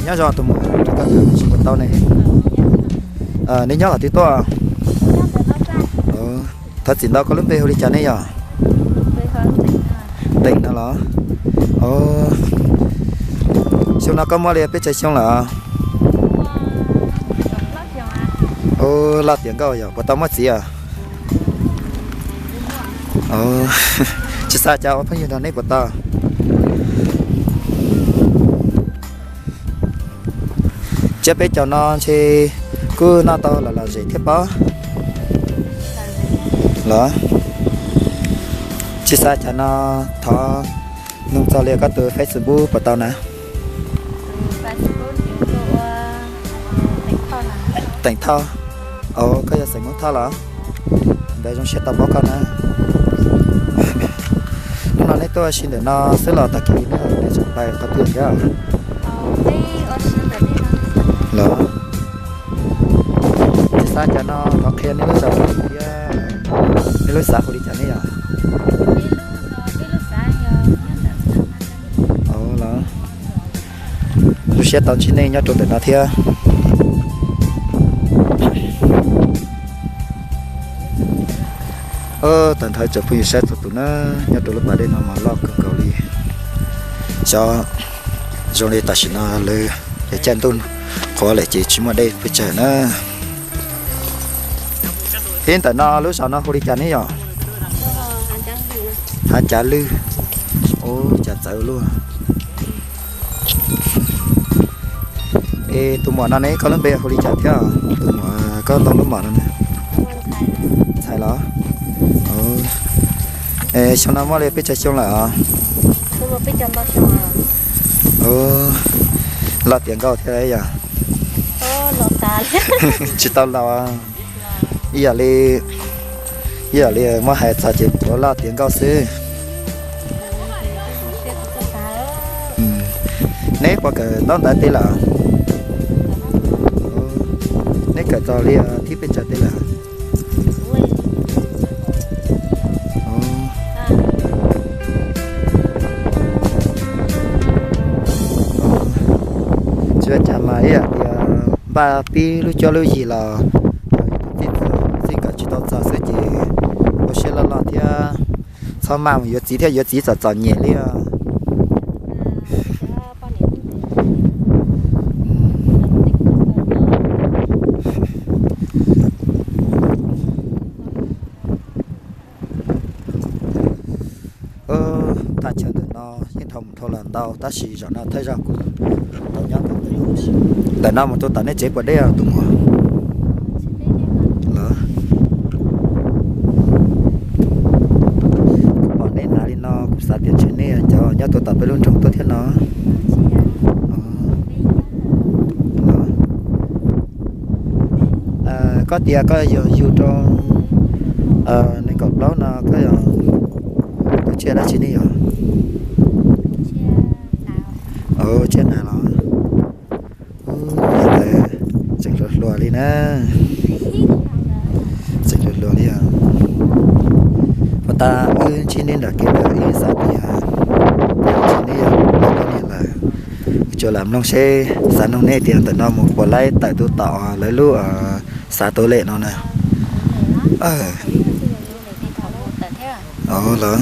Nyob zoo tus muam, koj tsis puas tau ne? Nej nyob qhov twg tuaj? Thov txim ntau, koj lub npe hu li cas ne yom? Teem no los? Xyoo no koj muaj li peb tsawg xyoo lawm? Loj tiav nkauj yog puas tau muaj txiv? Tsis xav cas ua phooj ywg nrog neb puas tau? Tsiab peb caug no ntshe kuj noj tau los lom zem thiab pob los? Tsis xav cas no, thov nug txog li koj tus Facebook puas tau na? Teem Thoj. Koj yog xeem Hmoob Thoj los? Ntawd zoo siab tau paub koj na. Hnub no neb tuaj ua si ntawm no xwb los tag kis neb tseem pais qhov twg thiab? Los, tsis xav cas no thov qhia neb lub zos thiab, neb lub xav hu li cas ne yom? Los, zoo siab tau ntsib nej nyob rau ntawm no thiab. Tag nrho tsoom phooj ywg saib txhua tus na, nyob rau lub pas dej no mas loj kawg nkaus li. Xyov zoo li tam sim no lawv caij ntuj qhuav lawm ces tsis muaj dej pes tsawg na. Ib ntawm no lub zos no hu li cas ne yom? Hav Cav Lwj. Ub, cas txawv luaj. Es tus muam no ne, koj lub npe hu li cas thiab? Tus muam koj ntoo lub mom no na. Ntxhais los? Xyoo no muaj li peb tsawg xyoo lawm os? Loj tiav nkauj thiab yom? Tsis tau laus, ib yam li, ib yam li muab hais txog ces tsuas loj tiav nkauj xwb. Neb puas kawm ntaub ntawv tej lawm? Neb kawm txog li thib pes tsawg tej lawm? Tsis ua cas mas ib yam tias npaj pib lub cuab lub yig los yog yus tus txij txij nkawm tsis tau txog xwb ces ua siab loj loj thiab, txhob maj mus yuav txiv thiab, yuav txiv txom txom nyem li os. Thaj chaw ntawm no yeej dhau mus dhau los ntau tab sis zaum no thawj zaug kuv tau nyob ntawm no mus rau tom nej tsev puas deb os tus muam? Los, kuv pom nej hnav li no kuv xav tias ntshe nej cov nyob rau tom peb lub nroog tuaj thiab no. Koj tias koj yug yug rau nees nkaum plaub no koj yog tus tsiaj dab tsi ne yog? Tsiaj nas los? Ntawd tseem hluas hluas li na. Tseem hluas hluas li os. Puas tas wb ntsib neb nram kev ntawd ib xav tias ntsib neb yog poj niam lawm. Tsuas lam mloog seb xav nug neb tias ntawm no mus puas laib tawm tuaj tom lawv lub xav tuav lem no na. Los,